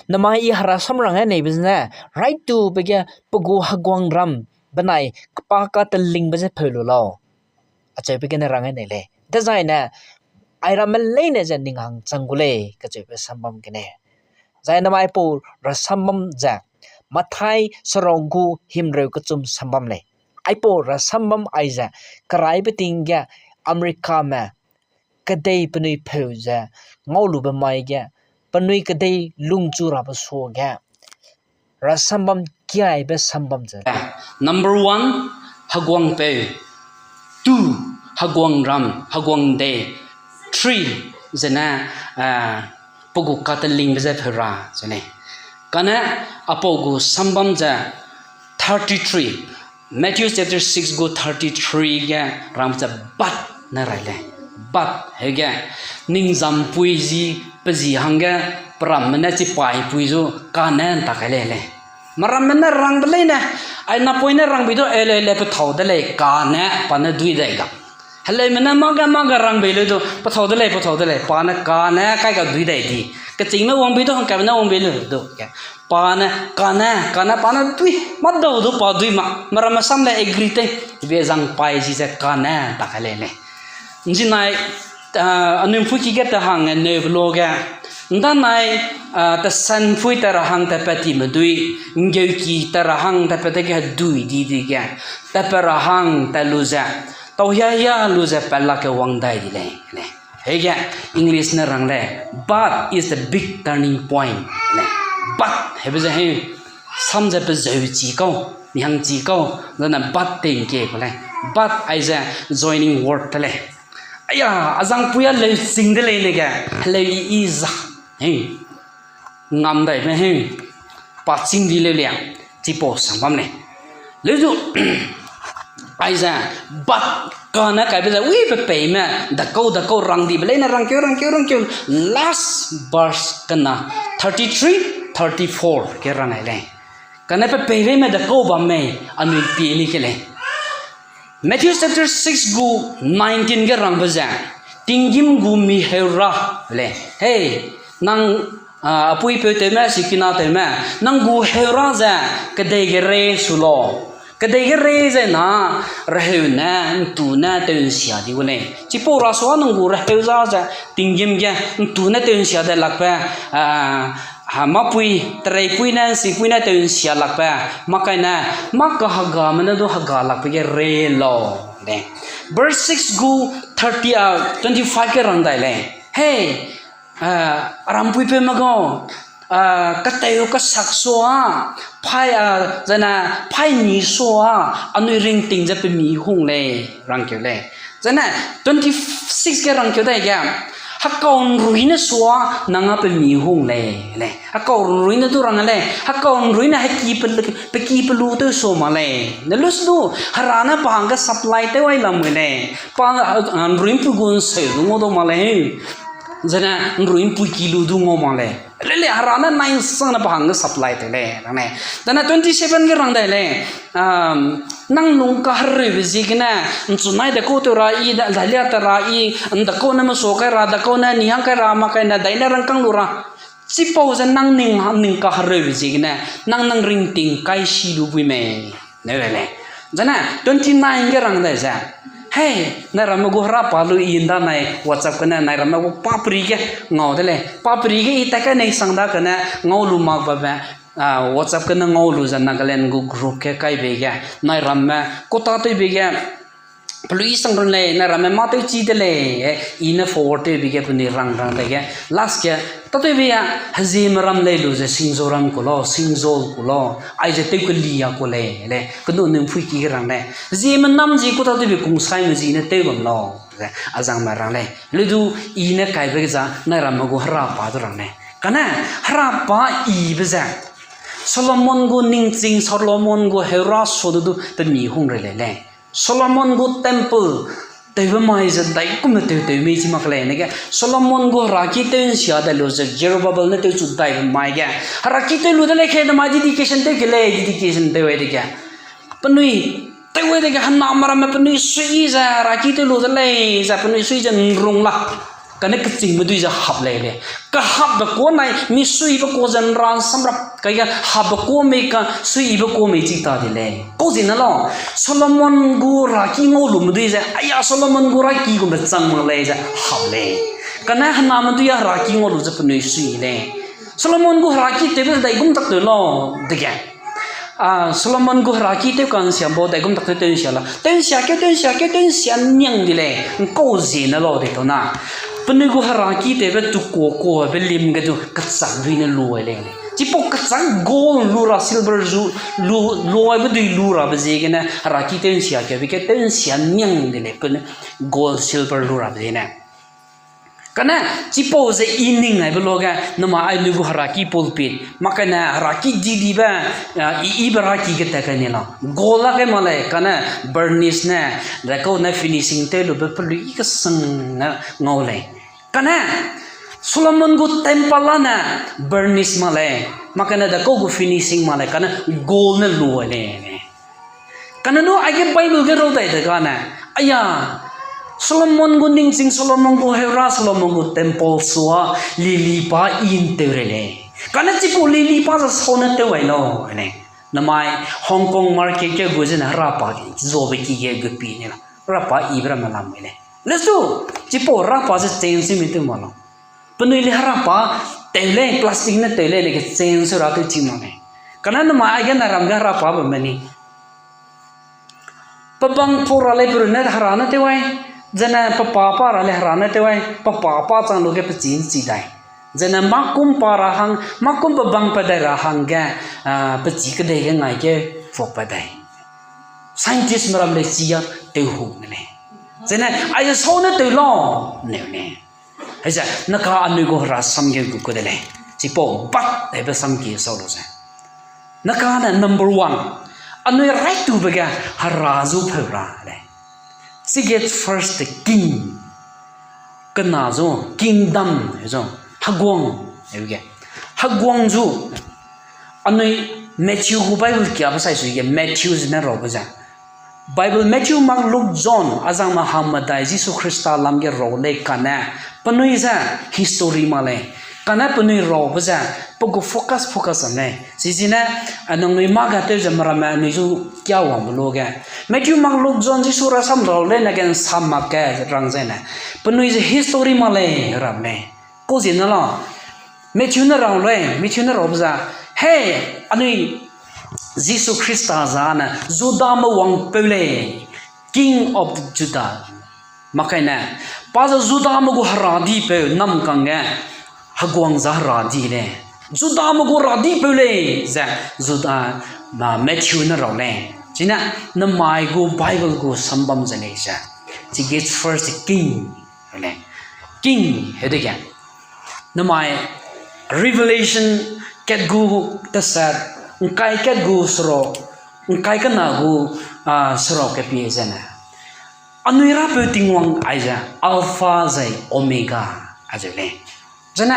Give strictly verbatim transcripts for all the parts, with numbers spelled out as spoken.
Namai I herasam rang ai neibe zene, raitube ge pe gu heguangram benai pa katelingbe je pheu lu lau. Acheube gene rang ai nei lei. Dezaine, airamme leine ze ning hang chang gu lei, kacheube sambam gene. Zai namai aipau rasambam ze, Mathai seruk gu himreu kechum sambam lei. Aipau rasambam aize, keraibe ting ge Americame kedei penui pheu ze ngaulube mai ge, penui kedei lungchu rabe suage, rasambam kiaibe sambam ze. Number one, heguangpeu. Two, heguangram, heguangdei. Three, zene, eh, pe gu katelingbe je pheu ra, zene. Kane, aipau gu sambam ze thirty-three. Matthew chapter six gu thirty-three ge rang ze but ne rai lei. But, hege, ning zampui zi pe zi hangge, pe ramme ne chipaipui zu kane ntak kai lei lei. Meramme ne rangbe leine, ai napoine rangbe du, e lei lei pe thau de lei, kane, pa ne dui dai ga. Heleume ne mâ ge mâ ge rangbe leu du, pe thau de lei, pe thau de lei, pa ne kane kai ga dui dai di. Kechîngme wangbe du, hangkatme ne wangbe leu du, ke. Pa ne, kane, kane, pa ne dui, mâdau du pa dui ma, meramme sam le agree tei, ibe zang pai zi ze kane, ntak kai lei lei. Nzinai, ah, anui mpui ki ge te hang, eh, neube lo ge. Ndanai, ah, tesan pui te ra hang te pat time dui, nggeuki te ra hang te pat dege hedui di di ge. Te pe ra hang te lu ze. Tau hia hia lu ze pelak ke wang dai di lei, lei. Hege, English ne rang lei, but is the big turning point, lei. But, hebe ze heu, sam ze pe zeu chi kau, mi hang chi kau, zane but te ngke kau lei. But aize joining word te lei. Aya, azang pui a leu ching de lei nege, heleu i i za. Heu. Ngam dai me heu. Pa ching di leu lia. Chipau sang bam lei. Leu zu, aize, but kane kaibe ze, wi pe peime, dakau, dakau rang dibe leine rangkeu, rangkeu, rangkeu. Last verse kena, thirty-three, thirty-four ke rang ai lei. Kane pe peireime dakau bam mei, anui pie ni ke lei. Matthew chapter six gu nineteen ge rangbe ze, tinggîm gu mi heu ra lei. Hei, nang, ah, apuipeu tewme, sikina tewme, nang gu heu ra ze, kedei ge rei su lau. Kedei ge rei ze na, reheu ne, ntu ne, tew nsia di gu lei. Chipau ra sua nang gu reheu za ze, tinggîm ge, ntu ne tew nsia de lakbe, ah, ha, mâpui, tereipui ne, nsikpui ne tew nsia lakbe, mâ kai ne, mâ kahegame ne du hega lakbe ge rei lau, de. Verse six gu thirty, ah, twenty-five ge rang dai lei. Hei, ah, arampuipeume gau, ah, kateu kasak sua, pai, ah, zane, pai ni sua, anui ringting ze pemi hung lei, rangkeu lei. Zane, twenty-six ge rangkeu dai ge, hekau nrui ne sua, nang a pemi hung lei, lei. Hekau nrui ne du rang lei, hekau nrui ne heki pe, peki pelu tew sua mak lei. Ne lu su du, Hera ne pa hangge supply tew ai lam mui lei. Pa, ah, nrui mpui gu nseu du ngau dau mak lei. Zane, nrui mpui ki lu du ngau mak lei. Lele, Hera ne nai nsang ne pa hangge supply tew lei, rang lei. Zane twenty-seven ge rang dai lei. Um, nang lung kahereube ziegene, nchunai dakau tew ra i, da, dalia te ra i, ndakau ne mesua kai ra, dakau ne nihang kai ra, mâ kai ne, dai ne rangkâng lu ra. Chipau ze nang ning, ning kahereube ziegene, nang nang ringting kai si lu bui mei. Ne le lei. Zane, twenty-nine ge rang dai ze. Hei, nai ramme gu hera pa lu i ndanai WhatsApp gene, nai ramme gu papri ge ngau de lei. Papri ge i tat kai nei sang da gene, ngau lu mak babe, ah, WhatsApp gene ngau lu ze Nagaland gu group ge kai bei ge. Nai ramme, kotâtewbe ge, pelu i sang run lei, nai ramme mâ tewchi de lei, eh, i ne forward tewbe ge penui rang rang dai ge. Last ge, tâtewbe a, hezieme ram lei lu ze Singzou ram ku lau, Singzou ku lau, aize tew keli a ku lei, lei, kenu nung pui ki ge rang lei. Hezieme nam zi kotâtewbe kungsaime zi ne tew bam lau, ze, azangme rang lei. Leu du, i ne kaibe ge za, nai ramme gu hera pa du rang lei. Kane, hera pa ibe ze, Solomon gu ningching, Solomon gu heura su du du, pemi hung rei lei lei. Solomon gu temple tewbe mai ze dai kumme tew tew mei chi mak lei, nege Solomon gu heraki tew nsia dai lu ze Zerubbabel ne tewchu daibe mai ge. Heraki tew lu de lei ke, namai dedication tew ke lei, dedication tew ai dege. Penui, tew ai dege hename ramme penui sui ze, heraki tew lu de lei ze, penui sui ze nrung la. Kane kechingme dui ze hap lei lei. Kahapbe kuâ nai, misuibe kuâ ze nra ’nsam rap, kaige hapbe kuâ mei ka, suiyibe kuâ mei chi ta di lei. Kau ziene lau, Solomon gu heraki ngau lume dui ze, aya Solomon gu heraki gumbe chang mak lei ze hap lei. Kane hename dui a heraki ngau lu ze penui sui lei. Solomon gu heraki tewbe daigum tak tew lau dege. A, Solomon gu heraki tew ka'nsiam bau daigum tak tew tew ’nsia la. Tew ’nsia keu, tew ’nsia keu, tew ’nsia niang di lei. ’Ngkau ziene lau de tau na. Penui gu heraki tewbe tu kuâ kuâ be lim ge du kechâk dui ne luai lei. Chipau kechâk gold lu ra silver zu lu, luaibe dui lu rabe ziegene heraki tew ’nsia keube ke tew ’nsia niang di lei penui gold silver lu rabe ziegene. Kane, chipau ze i ning aibe luage, namai anui gu heraki pulpit, mak kane heraki didibe, a, i, ibe heraki ge tat kai ni lau. Gold la kai mak lei, kane burnish ne, dekau ne finishing tew lube pelui kesang ne ngau lei. Kane, Solomon gu temple la ne burnish mak lei, mak kane dekau gu finishing mak lei, kane gold ne luai lei. Kane nu aige Bible ge rau dai de gane, aya, Solomon gu ningching, Solomon gu heura, Solomon gu temple sua, lily pa i ’ntew rei lei. Kane chipau lily pa ze sau ne tew ai lau, ne. Namai Hong Kong market ge gu zene hera pa ge, zobe ki ge gu pi ni la, hera pa ibe ramme lam lei. Lesu, chipau hera pa ze change mi tew mak lau. Penui le hera pa tew lei, plastic ne tew lei, le ke change ra tew chi mak lei. Kane namai aige na ram ge hera pa bam me ni. Pebang pau ra lei peru ne hera ne tew ai, zene pepa pa ra lei hera ne tew ai, pepa pa chang lu ge pechî ’nchi dai. Zene makum pa ra hang, makum pebang pe dai ra hangge, a, pechî kedei ge ngai ge fuak pa dai. Scientist me ram lei chi ya tew hu ne lei. Zene, ai sau ne tew lau, neu ne. Heze, naka anui gu hera sam ge gu ku de lei. Chipau, but, hebe sam ki sau lu ze. Naka ne number one. Anui right to be ge hera zu pheu ra lei. Seek ye first the king. Kena zu, kingdom, zu, heguang, hege. Heguang zu, anui Matthew gu Bible kiabe sai sui ge Matthew zene raube ze. Bible Matthew, Mark, Luke, John, azangme hangmedai Jisu Khrista lam ge rau lei kane, penui ze history mak lei, kane penui raube ze, pe gu focus, focus am lei. Chizene, a, nangnui mâ ga tew ze meramme anui zu kia wangbe lu ge. Matthew, Mark, Luke, John, Jisu rasam rau lei ne ge ’nsam mak ge rang zene. Penui ze history mak lei ram lei. Kau ziene la, Matthew ne rau lei, Matthew ne raube ze, hei, anui Jisu Khrista zane Judame wangpeu lei, King of Judah. Mak kaine, pa ze Judame gu heradipeu namkang ge, heguang za heradi lei. Judame gu heradipeu lei, ze Juda, ma, Matthew ne rau lei. Chine, namai gu Bible gu sambam ze lei ze. Chige first king lei. King, hedege. Namai Revelation kat gu teset, ’ngkai kat gu seruk, ’ngkai kena gu, a, seruk ke pie zene. Anui Rapeu Tingwang aize, Alpha zai Omega, aize lei. Zene,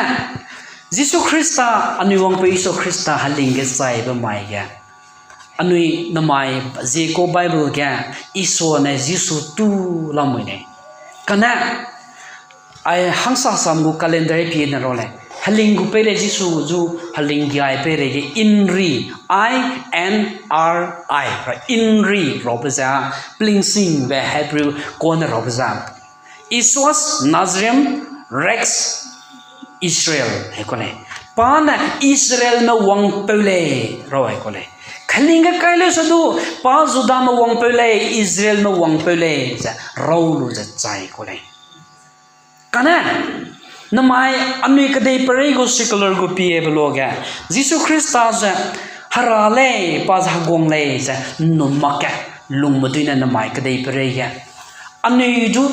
Jisu Khrista, anui wangpeu Jisu Khrista heling ge chaibe mai ge. Anui namai zieko Bible ge, Isua ne Jisu tu lamui lei. Kane, ai hangsa sam gu calendar pie ne rau lei. Heling gu pei lei Jisu zu, heling giai pei lei ge Inri, I N R I, ra Inri raube ze, plingsingbe Hebrew kane raube ze. Isus Nazarene Rex Israel, hei ku lei. Pa ne Israelme wangpeu lei, rau hei ku lei. Keling ge kai leu se du, pa Judame wangpeu lei, Israelme wangpeu lei, ze rau lu ze chai ku lei. Kane, namai anui kedeiperei gu secular gu piebe luage, Jisu Khrista ze Hera lei, pa ze heguang lei, ze ’nnum mak ge, lungme dui ne namai kedeiperei ge. Anui du,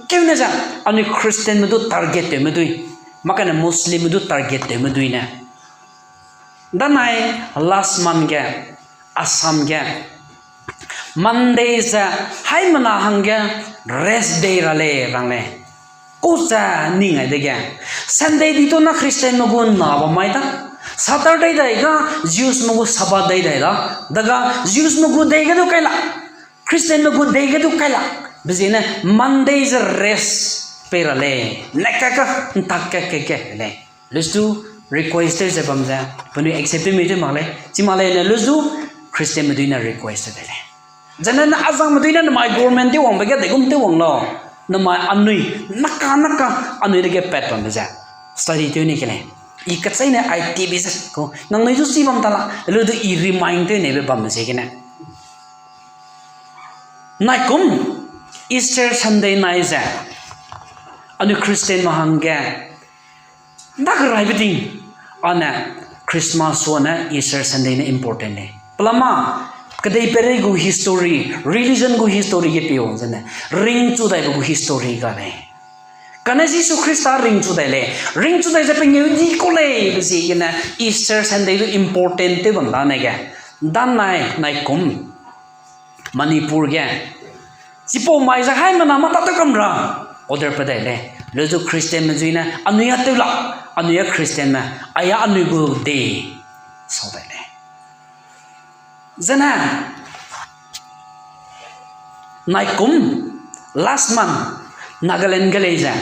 keu ne ze, anui Christianme du target tewme dui. Mak kane Muslimme du target tewme dui ne. Danai last month ge, Assam ge, Monday ze, haimena hangge, rest day ra lei, rang lei. Ku ze ning ai dege. Sunday di tu na Christianme gu na bam mai da. Saturday dai ga, Jewsme gu Sabbath day dai da. Daga, Jewsme gu day ge du kai la. Christianme gu day ge du kai la. Be ziene, Monday ze rest. pei ra lei, ne ka ka, ntak ka ke ke lei. Lus du request tew ze bam ze, penui accept tew mi tew mak lei, chi mak lei ne lus du Christianme dui ne request tew de lei. Zene ne azangme dui ne namai government tew wangbe ge degum tew wang lau. Namai anui, naka naka, anui dege pat bambe ze study tew ni ke lei. I kecheîne ai ti bi ze ku, nangnui du chi bam ta la, lu du i remind tew nebe bambe ziegene. Naikum, Easter Sunday nai ze, anui Christianme hangge, dak raibe ting, ane Christmas suane Easter Sunday ne important lei. Pelama, kedeiperei gu history, religion gu history ge pie wang zene, ringchu daibe gu history ga lei. Kane Jisu Khrista ringchu dai lei, ringchu dai ze pengeu di ku lei, be ziegene Easter Sunday du important tew bam la ne ge. Dan nai, naikum, Manipur ge, chipau mai ze haimena mâ tatew kam ra, order pe dai lei. Leu zu Christianme zui ne, anui a tew la, anui a Christianme, aia anui gu de, sau dai lei. Zene, naikum, last month, Nagaland ge lei ze,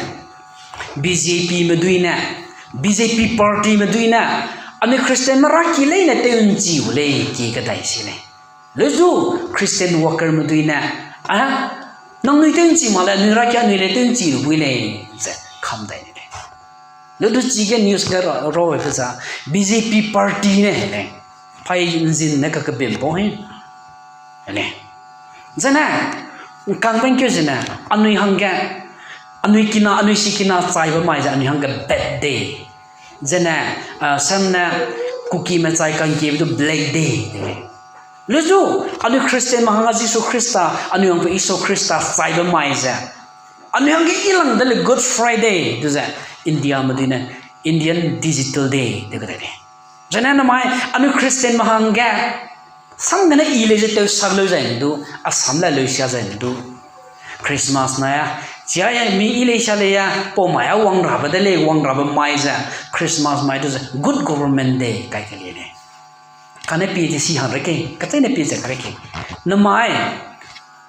BJPme dui ne, BJP partyme dui ne, anui Christianme raki leine tew nchi u lei ki kedai si lei. Leu zu Christian workerme dui ne, a, nangnui tew nchi mak le, anui raki anui le tew nchi lu bui lei, ze kam dai ni lei. Leu du chige news ge ra, rabe za, BJP party ne he lei. Pai nzin ne kakebim bau he. He lei. Zene, nkangbe nkeu zene, anui hangge, anui kina, anui sikina chaibe mai ze, anui hangge bad day. Zene, a, sam ne, Kukime chai kangkiebe du black day, de lei. Leu zu, anui Christianme hangge Jisu Khrista, anui hangge Jisu Khrista chaibe mai ze, anui hangge i lang de le Good Friday, du ze, Indiame dui ne, Indian Digital Day, de kedai lei. Zene namai, anui Christianme hangge, sang gene i lei ze tew sak leu zai ne du, Assam le leu sia zai ne du. Christmas na ya, chia ya mi i lei sia lei ya, pau mai a wang rabe de lei, wang rabe mai ze, Christmas mai du ze, good government day kai ke lei lei. Kane pie de si hang reke, kacheîne pie ze ka reke. Namai,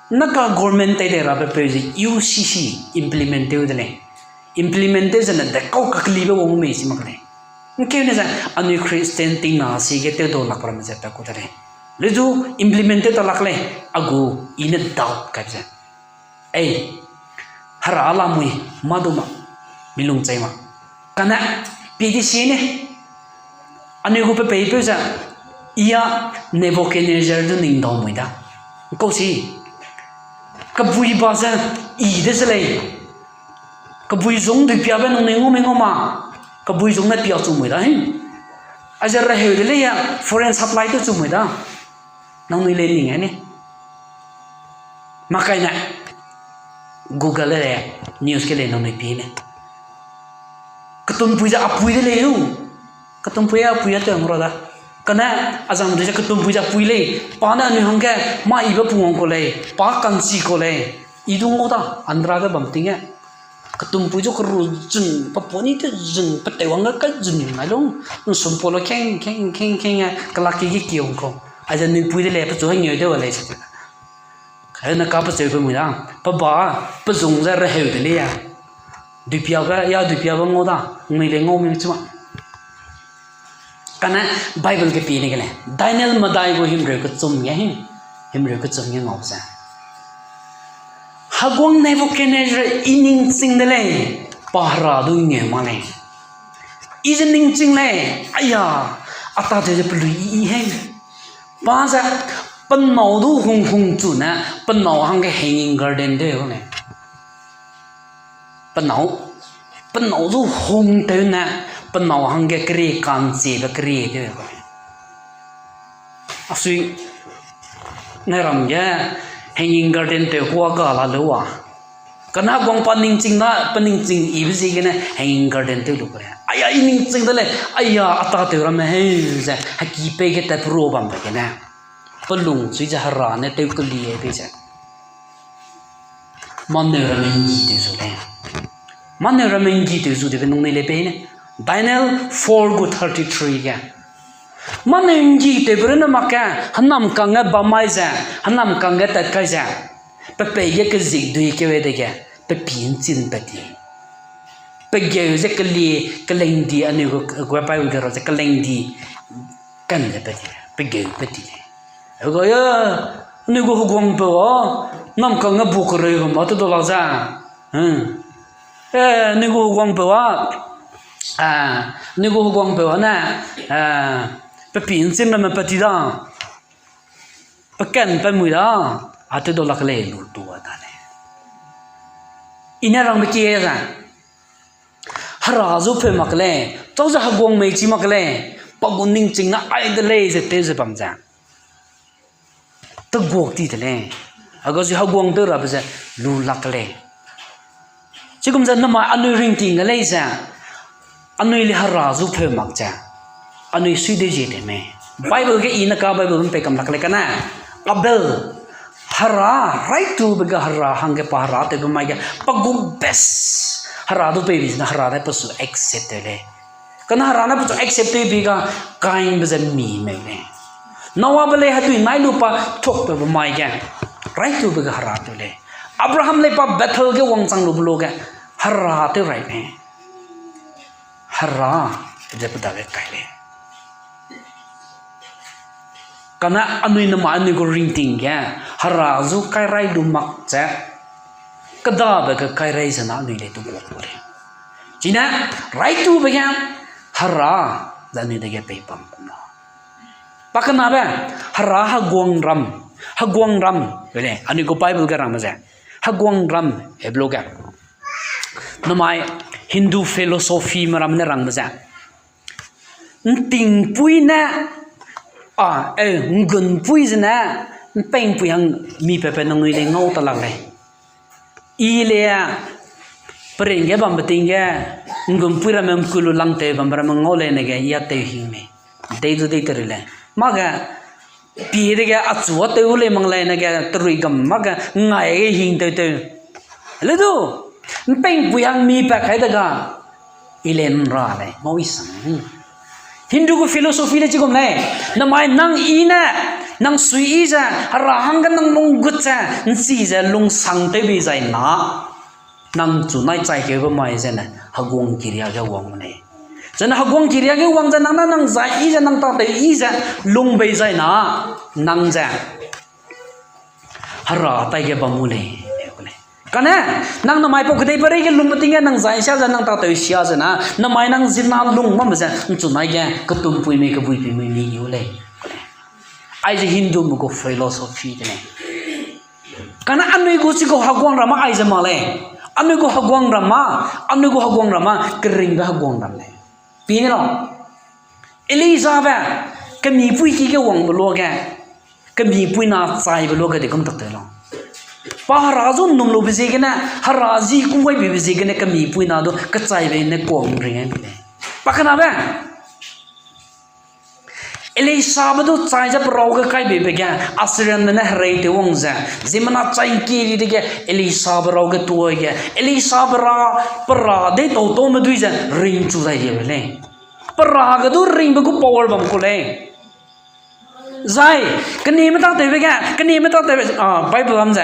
naka government tei de rabe peu ze UCC implement tew de lei. Implement tew zene de kau kakelibe wang mei si mak lei. Nkeune ze anui Christian tingna sige tew dau lak ramme ze pe ku de lei. Leu zu implement tew ta lak lei, a gu i ne doubt kai ze. Ei, Hera lamui, mâ du ma, mi lung chei ma. Kane, pie di si ne. Anui gu pe peipeu ze, i a Nebuchadnezzar du ning dau mui da. Kau si, kebui ba ze, i de ze lei. Kebui zung dui piabe nangnui ngau mei ngau ma. Kebui zung ne pia chu mui da, hi. Aize reheu de lei a, foreign supply tew chu mui da. Nangnui le ning ai ni. Makaine, Google le, news ke le nangnui pie ne. Ketumpui ze apui de lei u. Ketumpui a apui a tew ngau ra da. Kane, azang dui ze ketumpui ze apui lei. Pa ne anui hangge, mâ ibe pungwang kau lei. Pa ka'nchi kau lei. I du ngau da, Andhra ge bam ting e. Ketumpui zu keru zun, pe poni te zun, pe tewang ge kai zun nai lung. Nsumpau le keng, keng, keng, keng e, kelak ki ge kiong kau. Aize nuipui de lei, pechu hengeu de wa lei se. Kane ka pecheu pe mui da, pe ba, pe zung ze reheu de lei a. Duipiabe, ya duipiabe ngau da, nui le ngau mi chu ma. Kane Bible ge pie ne ge lei, Daniel medai gu himreu kechum ge him, himreu kechum ge ngau ze. Heguang Nebuchadnezzar i ningching de lei, pa Hera du ngeu mak lei. I ze ningching lei, aya, a tâtew ze pelui i i hei. Pa ze, pe nâu du hung hung chu ne, pe nâu hangge hanging garden de lei. Pe nâu, pe nâu zu hung tew ne, pe nâu hangge kerie ka'nchibe kerie tew lei. A sui, nai ram ge hanging garden tew kua ga la leu a. Kane heguang pa ningching na, pe ningching ibe ziegene hanging garden tew lu ku lei. Aya i ningching de lei, aya a tâtew ramme heu ze, heki pei ge tat peru bambe gene. Pe lung sui ze Hera ne tew keli e pei ze. Mâ neu ramme nggi tew zu lei. Mâ neu ramme nggi tew zu debe nungnui le pei ne. Daniel four gu thirty-three ge. Mâ neu nggi tewbe runne mak ge, hênamkang ge bam mai ze, hênamkang ge tat kai ze. Pe pei ge kezik dui keu dege, pe pî nchin pat ti. Pegeu ze kelie, keleng di, anui gu, gu Bible ge ra ze keleng di, kan ze pe di, pegeu pe di lei. Ega ya, anui gu heguangpeu a, namkang ge bu kereu gum a te dau lak za. Hmm. Eh, anui gu heguangpeu a, ah, anui gu heguangpeu a ne, ah, pe pi nchim ramme pe ti da. Pe kan pe mui da, a te dau lak lei lu tu a ta lei. I ne rangbe kie za. Hera zu pheu mak lei, chau ze heguang mei chi mak lei, pa gu ningching ne ai de lei ze tew ze bam ze. Te guak ti de lei. Aga zu heguang tew rabe ze lu lak lei. Chigum ze namai anui ringting ge lei ze, anui le Hera zu pheu mak ze, anui sui de zie de mei. Bible ge i ne ka Bible ’mpe kam lak lei kane. Abel, Hera, raitube ge Hera hangge pa Hera tewbe mai ge, pa gu best, Hera du peibi zene Hera dai pe su accept tew lei. Kane Hera ne pe su accept tewbi ga Kainbe ze mi meu lei. Noabe lei hedui nai lu pa thuakbe mai ge, raitube ge Hera tew lei. Abraham lei pa Bethel ge wangchang lube lu ge, Hera tew rai lei. Hera ze pe dage kai lei. Kane anui namai anui gu ringting ge, Hera zu kai rai lu mak ze, kedabe ge kai rai zena anui lei tu guak lu lei. Chine, raitube ge, Hera, ze anui dage pei bam kum la. Pa kenabe, Hera heguangram, heguangram, lei, anui gu Bible ge rangme ze, heguangram, Hebrew ge. Namai Hindu philosophyme ram ne rangbe ze. ’Ntingpui ne, a, eh, ’nggunpui zene, ’mpengpui hang mi pepe nangnui lei ngau ta lak lei. I le, peringge bambe ting ge, ’nggunpui ramme ’mkulu langtew bambe ramme ngau leine ge, i a tew hing mei. Dei du dei teri lei. Mâ ge, pie dege achu a tew lei mang leine ge, terui gam mâ ge, ngai ge hing tew tew. Le du, ’mpengpui hang mi pat kai de ga, i le ’nra lei, ngau i sang. Hindu gu philosophy le chigum lei, namai nang i ne, nang sui i ze, Hera hangge nang lunggut ze, ’nchi ze lungsang tewbi zai na, nang chu nai chai keube mai zene, heguang kiria ge wang lei. Zene heguang kiria ge wang ze nang na nang zai i ze nang tâtew i ze, lung bei zai na, nang ze Hera taige bam gu lei, lei. Kane, nang namai pau kedeipeirei ge lungbe ting ge nang zai sia ze nang tâtew sia ze na, namai nang zina lung bamme ze, ’nchu nai ge, ketumpuime, kebuipuime mi u lei. Aize Hindume gu philosophy de lei. Kane anui gu chigau heguangram ma aize mak lei. Anui gu heguangram ma, anui gu heguangram ma, keringbe heguangram lei. Pi ne lau. Elijabe, kemipui ki ge wangbe luage, kemipui na chaibe luage de kum tak tew lau. Pa Hera zu ’nnum lube ziegene, Hera zi kum gaibibe ziegene, kemipui na du kechaibe ne kuang ring ai bi lei. Pa kenabe, Elisabe du chai ze perau ge kaibeibe ge, Assyrianme ne herei tew wang ze, ziemmena chai ’ngkie di dege, Elisabe rau ge tuâ ge, Elisabe ra, pera deîtau tâme dui ze, ringchu dai dibe lei. Pera ge du ringbe gu power bam ku lei. Zai, kenime tâtewbe ge, kenime tâtewbe, ah, Bible lam ze,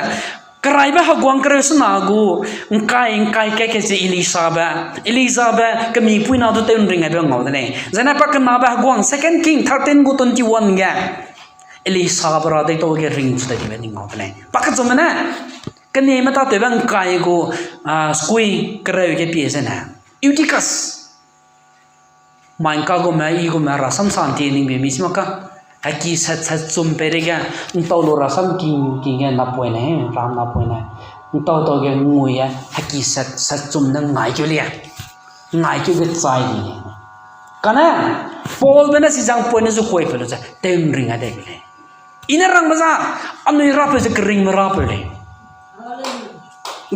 keraibe heguang kereu sena gu, ’ngkai, ’ngkai kat kat ze Elisabe, Elisabe, kemipui na du tew ’nring aibe ngau de lei. Zai ne pa kenabe heguang, Second King thirteen gu twenty-one ge, Elisabe ra deîtau ge ringchu dai dibe ning ngau de lei. Pa kechumbe ne, kenime tâtewbe ’ngkai gu, ah, sekui kereu ge pie zene, Eutychus. Mai ’ngka gume, i gume, rasam sa ’ntie ningbe mi si mak ka. Heki sat sat chum peireige, ’ntau lu rasam king king ge napoine, ram napoine. ’Ntau tau ge ngui e, heki sat sat chum ne ngaikeu lia. Ngaikeu ge chai di. Kane, Paulbe ne si zang poine zu kuai pe lu ze, tew ’nring a dei be lei. I ne rangbe za, anui rapeu ze keringme rapeu lei.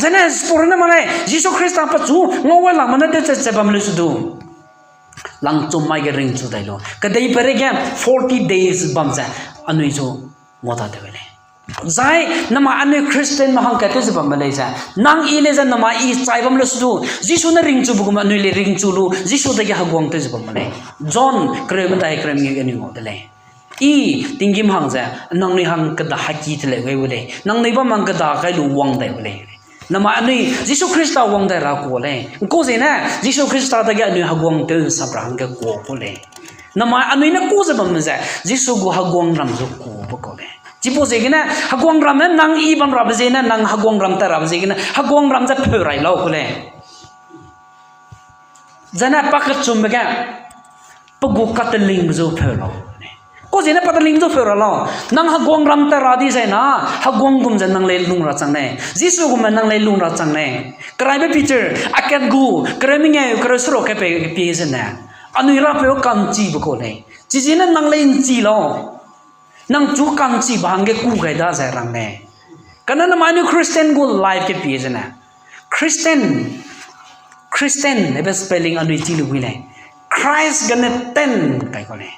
Zene, spor ne ma lei, Jisu Khrista pechu, ngau wai langme ne tew chat chat bam leu su du. Langchum mai ge ringchu dai lu. Kedeipeirei ge forty days bam ze, anui zu ngau tâtew lei. Zai, namai anui Christianme hangkat tew ze bambe lei ze, nang i lei ze namai i chai bam leu su du, Jisu ne ringchube gum anui lei ringchu lu, Jisu dage heguang tew ze bambe lei. John, kereu medai kereu mengeu ge anui ngau de lei. I, tinggîm hang ze, nangnui hang keda haki teleu gai gu lei, nangnui bam hang keda kai lu wang dai gu lei. Namai anui Jisu Khrista wang dai ra ku lei. Kau ziegene Jisu Khrista dage anui heguang tew ’nsap ra hangge ku ku lei. Namai anui ne ku ze bamme ze, Jisu gu heguang ram zu ku be kau lei. Chipau ziegene, heguang ramme nang i bam rabe ziegene, nang heguang ram tat rabe ziegene, heguang ram ze pheu rai lau ku lei. Zane pakechumbe ge, pe gu katelingbe zu pheu lau. Kau ziegene pa telingbe zu pheu ra lau. Nang heguang ram tat ra di zai na, heguang gum ze nang lei lung ra chang lei. Jisu gum ze nang lei lung ra chang lei. Keraibe Peter, akat gu, kereu mengeu, kereu seruk ke pe pie zene, anui rapeu ka'nchibe kau lei. Chiziegene nang lei ’nchi lau. Nang chu ka'nchibe hangge ku gai da zai rang lei. Kane namai anui Christian gu life ke pie zene, Christian, Christian hebe spelling anui chi lu gui lei. Christ gene ten kai kau lei.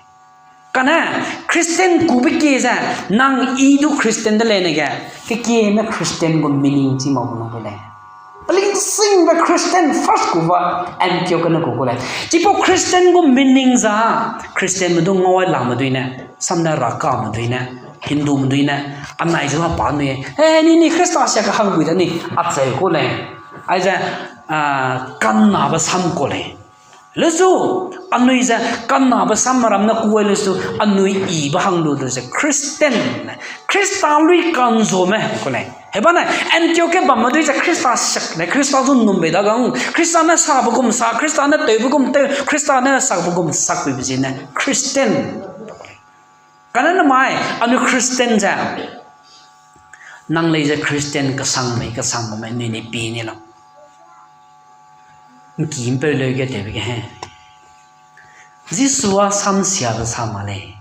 Kane Christian kube kie ze, nang i du Christian de leine ge, kekieme Christian gu meaning chi mak bu nang de lei. Pelingsingbe Christian first ku ba, Antioch gene ku ku lei. Chipau Christian gu meaning za, Christianme du ngau ai lame dui ne, samne rakame dui ne, Hindume dui ne, anai ze la pa anui, e, ni, ni Khrista sia kahang bui da ni, acheu ku lei. Aize, kannabe sam ku lei. Lesu, anui ze kannabe sam ramme ku ai lesu, anui ibe hang lu de ze Christian, Khrista lui ka'nzuame ku lei. Hebane, Antioch ge bamme dui ze Khrista siak lei, Khrista zu ’nnum bei da gang, Khrista ne sabe gum sa, Khrista ne tewbe gum tew, Khrista ne sakbe gum sak beibe ziegene Christian. Kane namai, anui Christian ze, nang lei ze Christian kesang mei, kesang bam mei, anui ni pie ni lau. ’Ngki ’mpeu leu ge tewbe ge he. Jisu â samsiabe sa ma lei.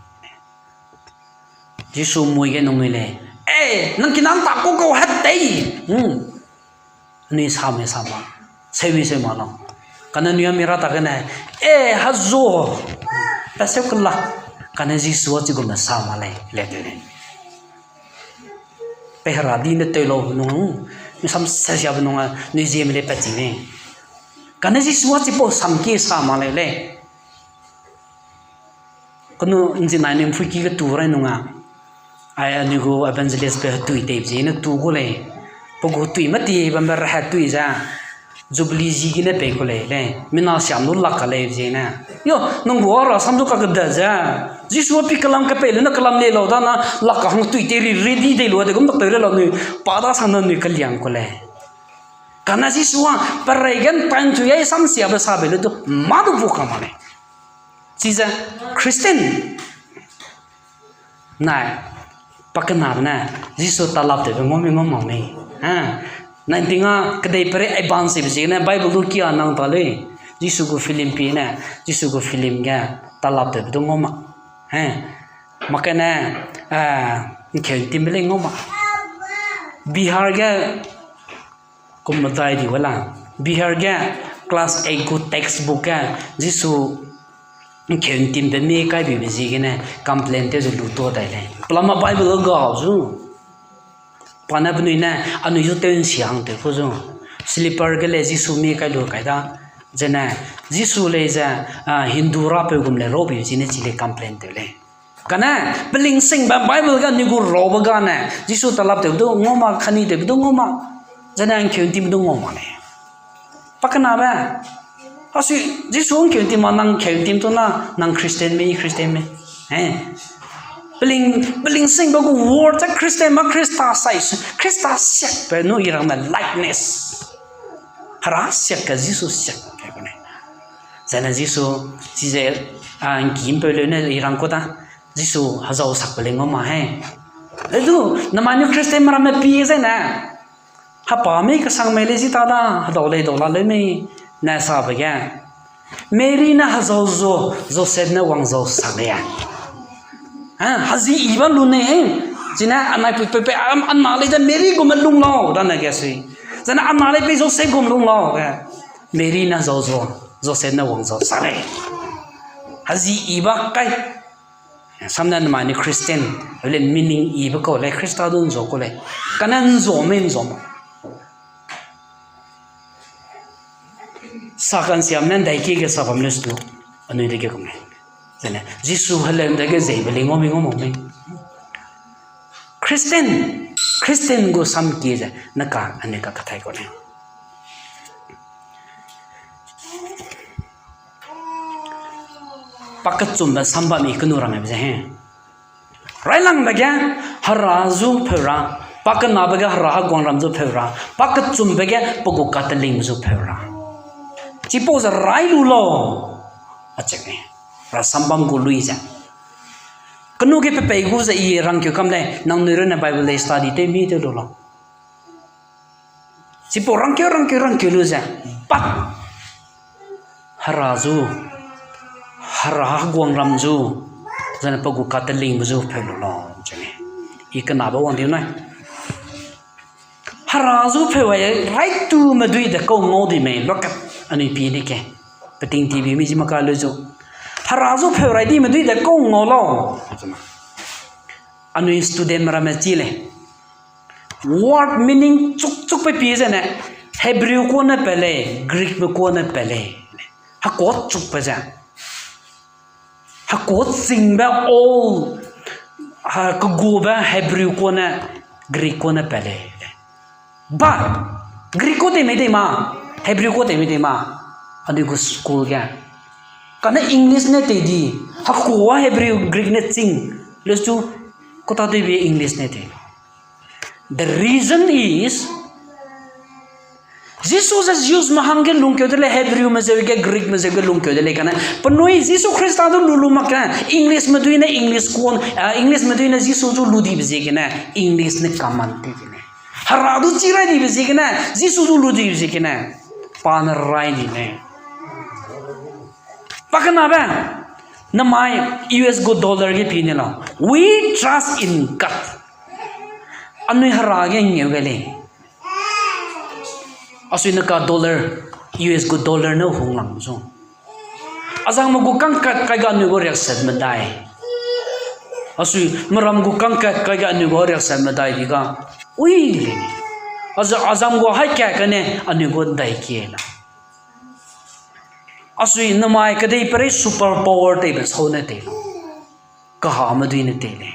Jisu mui ge nungnui lei. E, nang kinang ta ku kau het tei. Anui sa mei sa ma. Seumi seu ma lau. Kane anui â mi ra ta gene. E, hezu. Paseu kela. Kane Jisu â chigum ne sa ma lei, le teu lei. Pe hera di ne tew lau nung, mi sam sesiabe nung a, nui ziemme lei pat ching lei. Kane Jisu â chipau sam kie sa ma lei lei. Kenu ’nzinai ni ’mpuiki ge tu rai nung a. Ai anui gu evangelist pe hetui teibe ziegene tu gu lei. Pe gu hetui mâ ti bambe rehetui ze. Jubilee zi gene pei ku lei lei. Mina siam lu lak ka lei ziegene. Yo, nang gu â rasam zu kakedat ze. Jisu â pi kelam kepei lu ne kelam le lau da na, lak ka hang tui tei ri ready dei lu de gum dak teu le lau nui. Pa da sang na nui keliang ku lei. Kane Jisu â, perei gen time tu ai samsiabe sabe le du, mâ du bu ka ma lei. Chize, Christian. Nai, pakenabe ne, Jisu talap tewbe ngau mi ngau mak mei. Nai ting a, kedei perei ai ban sibe ziegene, Bible du kia nang ta lei. Jisu gu film pie ne, Jisu gu film ge, talap tewbe du ngau mak. Mak kane, ’ngkeu ’ntimbe lei ngau mak. Bihar ge, kum medai di wela. Bihar ge, class eight gu textbook ge, Jisu ’ngkeu ’ntimbe mie kai bibe ziegene, complain tew ze lu tuâ dai lei. Pelama Bible ga zu. Pa ne penui ne, anui zu tew ’nsia hang tew pu zu. Slipper ge lei Jisu mie kai lu kai da. Zene, Jisu lei ze, Hindu rapeu gum lei raw bibe ziegene chi lei complain tew lei. Kane, pelingsingbe Bible ge anui gu rabe gane, Jisu talap tewbe du ngau mak, kani tewbe du ngau mak, zene ’ngkeu ’ntimbe du ngau mak lei. Pakenabe, asi, Jisu ’ngkeu ’ntim ma nang ’ngkeu ’ntim tu na, nang Christian mei, Christian mei. Peling, pelingsingbe gu word ze Christian ma Khrista sai, Khrista siakbe nu i rangme likeness. Hera siak ge Jisu siak ge ne. Zene Jisu, chize, ’ngki ’mpeu leu ne i rang ku da. Jisu hezau sakbe lei ngau ma he. Edu, namai nu Christian ramme pie zene. Hapa mei kesang mei lei zi ta da, hedau lei dau la leu mei, ne sabe ge. Mary ne hezau zu, Joseph ne wang zau sak lei. Hezi i ba lu nei, chine anai pui pui pui, ana lei ze Mary gume lung lau, da ne ge sui. Zene ana lei pei Joseph gum lung lau, ge. Mary ne hezau zu, Joseph ne wang zau sak lei. Hezi i ba kai. Samne namai ni Christian, le meaning i be kau lei, Khrista du ’nzua kau lei. Kane ’nzua mei ’nzua ma. Sa kansiam ne ’ndaiki ge sa bam le stu, anui dege kum lei. Zene, Jisu heleu dege zeibe lei ngau mi ngau mak mei. Christian, Christian gu samkie ze, neka, anui ka kathai kau lei. Pakechumbe sam bam mi kenu rang aibe ze he. Railangbe ge, Hera zu pheu ra, pakenabe ge Hera heguangram zu pheu ra, pakechumbe ge pe gu katelingbe zu pheu ra. Chipau ze rai lu lau. Acheu lei. Hera sam bam gu lui ze. Kenu ge pe pei gu ze i rangkeu kam lei, nangnui runne Bible lei study tew mi tew lu lau. Chipau rangkeu, rangkeu, rangkeu lu ze, pat Hera zu, Hera heguangram zu, zane pe gu katelingbe zu pheu lu lau, cheu lei. I kenabe wang diu nai. Hera zu pheu ai, raitume dui de kau ngau di mei, lokat anui pi di ke. Peting T V mi zi maka lu zu. Hera zu pheu rai dime dui de kau ngau lau. Anui studentme ramme chi lei. Word meaning chuk chukbe pi zene, Hebrew kua ne pe lei, Greekbe kua ne pe lei. Hekua chukbe ze. Hekua chingbe all, ha, kegube Hebrew kua ne, Greek kua ne pe lei. Ba, Greek kua teimei tei ma, Hebrew kua teimei tei ma, anui gu school ge. Kane English ne tei di, hekua Hebrew, Greek ne ching, lestu kota tewbe English ne tei. The reason is, Jisu ze Jews me hangge lungkeu de lei, Hebrew me zeu ge, Greek me zeu ge lungkeu de lei kane. Penui Jisu Khrista du lu lu mak kane, English me dui ne English kuan, ah, English me dui ne Jisu du lu dibe ziegene, English ne common di gene. Hera du chi rai dibe ziegene, Jisu du lu dibe ziegene. Pa ne rai di lei. Pakenabe, namai U S gu dollar ge pi ne lau. We trust in God. Anui Hera ge ngeu gai lei. Asui neka dollar, U S gu dollar ne hung lang zu. Azangme gu kangkat kai ga anui gu riakset medai. Asui meram gu kangkat kai ga anui gu riakset medai di ga. Ui, lei. Aza-, azam gu hai ka kane anui gu dai kie la. Asui namai kedeiperei super power teibe sau ne tei lau. Kahame dui ne tei lei.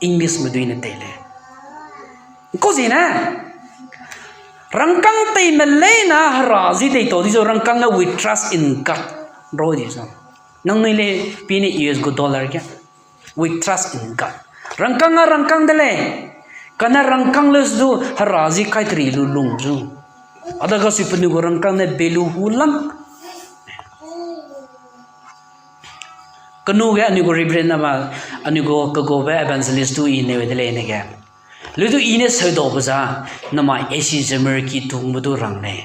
English me dui ne tei lei. Kau zie ne, rangkâng teime leine Hera zi tei tau di zau rangkâng ne we trust in God. Rau di zau. Nangnui lei pi ne U S gu dollar ge. We trust in God. Rangkâng a rangkâng de lei. Kane rangkâng le du Hera zi kai teri lu lung zu. A dage sui penui gu rangkâng ne be lu hu lang. Kenu ge anui gu Reverend naba, anui gu kegube evangelist du i neu de lei ne ge. Leu du i ne seudaube za, namai A C Zemerki tungbe du rang lei.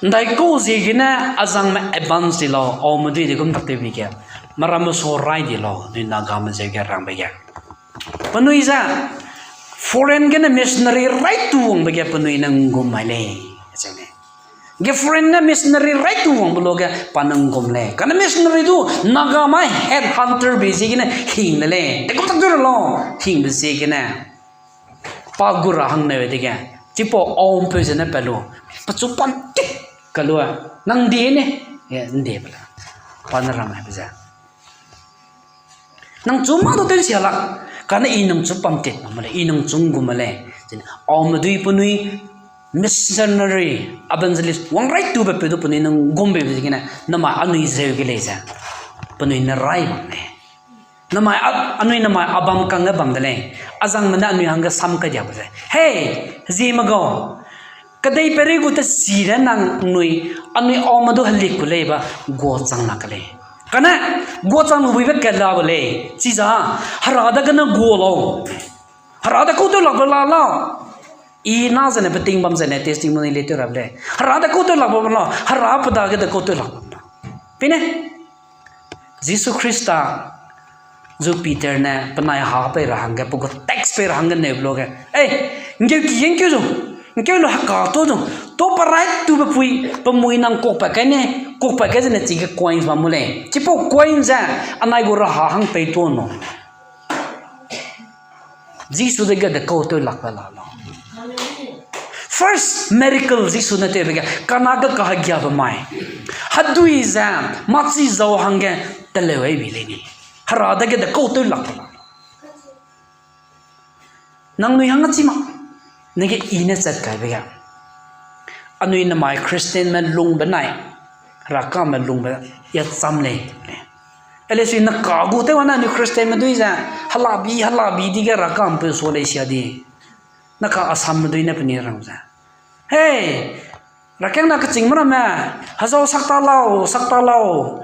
Ndaikau ziegene azangme advance di lau, aume dui de gum tak tewbe ge. Meramme sa rai di lau, nui Nagame zeu ge rangbe ge. Penui ze, foreign gene missionary rai tu wangbe ge penui ne nggum mai lei, ze lei. Ge foreign ne missionary rai tu wangbe luage pa ne nggum lei. Kane missionary du Nagame headhunter be ziegene hing de lei. Te kum tak du ra lau, hingbe ziegene. Pa gu ra hang neu dege. Chipau aumpeu zene pe lu. Pechu pam tit ka lu. Nang die ne. E, ndie be la. Pa ne rang aibe ze. Nang chu mâ du tew sia lak, kane i nang chu pam tit mak me lei, i nang chu nggum me lei. Zene, aume dui penui missionary, evangelist, wang rai tube peu du penui nang nggum beibe ziegene, namai anui zeu ge lei ze. Penui ne rai bam lei. Namai a-, anui namai a bam kangge bam de lei. Azangme ne anui hangge sam kai diabe ze. Hei, zieme gau. Kedeiperei gu tesi de nangnui, anui aume du helik gu lei ba, guachang lak ke lei. Kane, guachang lu buibe kat la be lei. Chiza, Hera dagene gua lau. Hera de kau tew lakbe la lau. I na zene peting bam zene testimony le tew ra be lei. Hera de kau tew lakbe la lau. Hera pe dage de kau tew lakbe la. Pine, Jisu Khrista zu Peter ne penai ha pei ra hangge, pe gu tax pei ra hangge neu be luage. Ei, ngkeu ki ngkeu zu, ngkeu lu heka tu zu, tu pe rai tube pui, pe mui nang kokpat kai ne, kokpat kai zene chige coins bam mu lei. Chipau coin ze, anai gu raha hang pei tu nu. Jisu dege de kau tew lakbe la lau. First miracle Jisu ne tewbe ge, Kana ge kahegiabe mai. Hedui ze, machi zau hangge teleu ai bi lei ni. Hera dege de kau tew lakbe la lau. Nangnui hangge chi mak. Nege i ne chat kaibe ge, anui namai Christianme lungbe nai, Herakame lungbe ya cham lei. Ele si na ka gu tew ane anui Christianme dui ze, helabi, helabi dige Herakame peu sua lei sia di. Na ka Assamme dui ne penui rang ze, Hei, rakeng na kechîngme ramme, hezau sak ta lau, sak ta lau.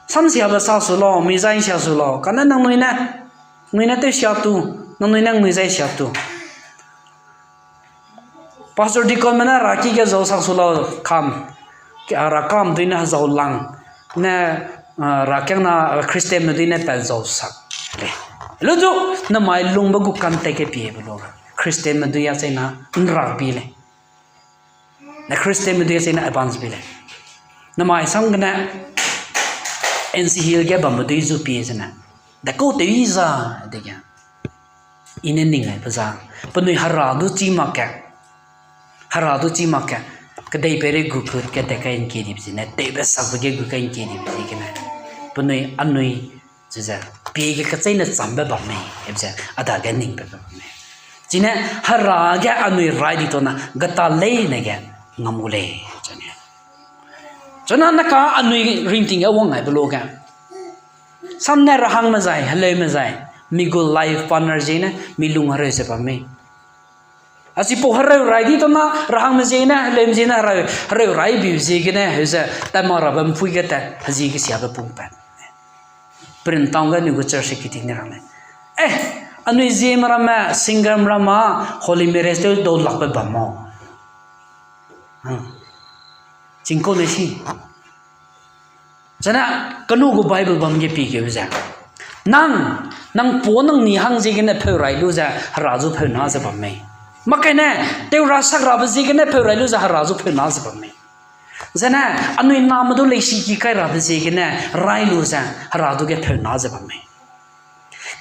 Samsiabe sa su lau, mi zai sia su lau. Kane nangnui ne, nui ne tew sia tu, nangnui ne nui zai sia tu. Pastor deaconme ne raki ge zau sak su lau kam. Herakame dui ne hezau lang. Ne, ah, rakeng na, ah, Christianme dui ne pat zau sak lei. Lu zu, namai lungbe gu context ge piebe lu. Christianme dui a chena nrak bi lei. Ne Christianme dui a chena advance bi lei. Namai sam gene, N C Hill ge bambe dui zu pie zene, dekau tew i za, dege. I ne ning ai pe za. Penui Hera du chî mak ge. Hera du chî mak ge. Kedeipeirei gu kut ge de kai ngkie dibe zene, tewbe sakbe ge gu kai ngkie dibe ziegene, penui anui chize, pie ge kecheîne chambe bam mei, hebe ze, a dage ningbe bam mei. Chine, Hera ge anui rai di tona, geta leine ge, ngam gu lei, chane. Chuna na ka anui ringting ge wang aibe lu ge. Sam ne rahangme zai, heleume zai, mi gu life partner ziegene, mi lung hereu ze bam mei. A chipau hereu rai di tona, rahangme ziegene, heleume ziegene, hereu, hereu rai bi ziegene, heu ze, tat mak rabe mpui ge tat, hezie kesiabe pung pat. Prince Town ge anui gu church secretary ne rang lei. Eh, anui Zeme ramme, single ramme, holy marriage tew dau lakbe bam mau. Chingkau ne si. Zene, kenu gu Bible bam ge pie keu ze, nang, nang pa nang ni hang ziegene pheu rai lu ze Hera zu pheu na ze bam mei. Mak kane, tew ra sak rabe ziegene pheu rai lu ze Hera zu pheu na ze bam mei. Zene, anui name du leisiki kai rabe ziegene rai lu ze Hera du ge pheu na ze bam mei.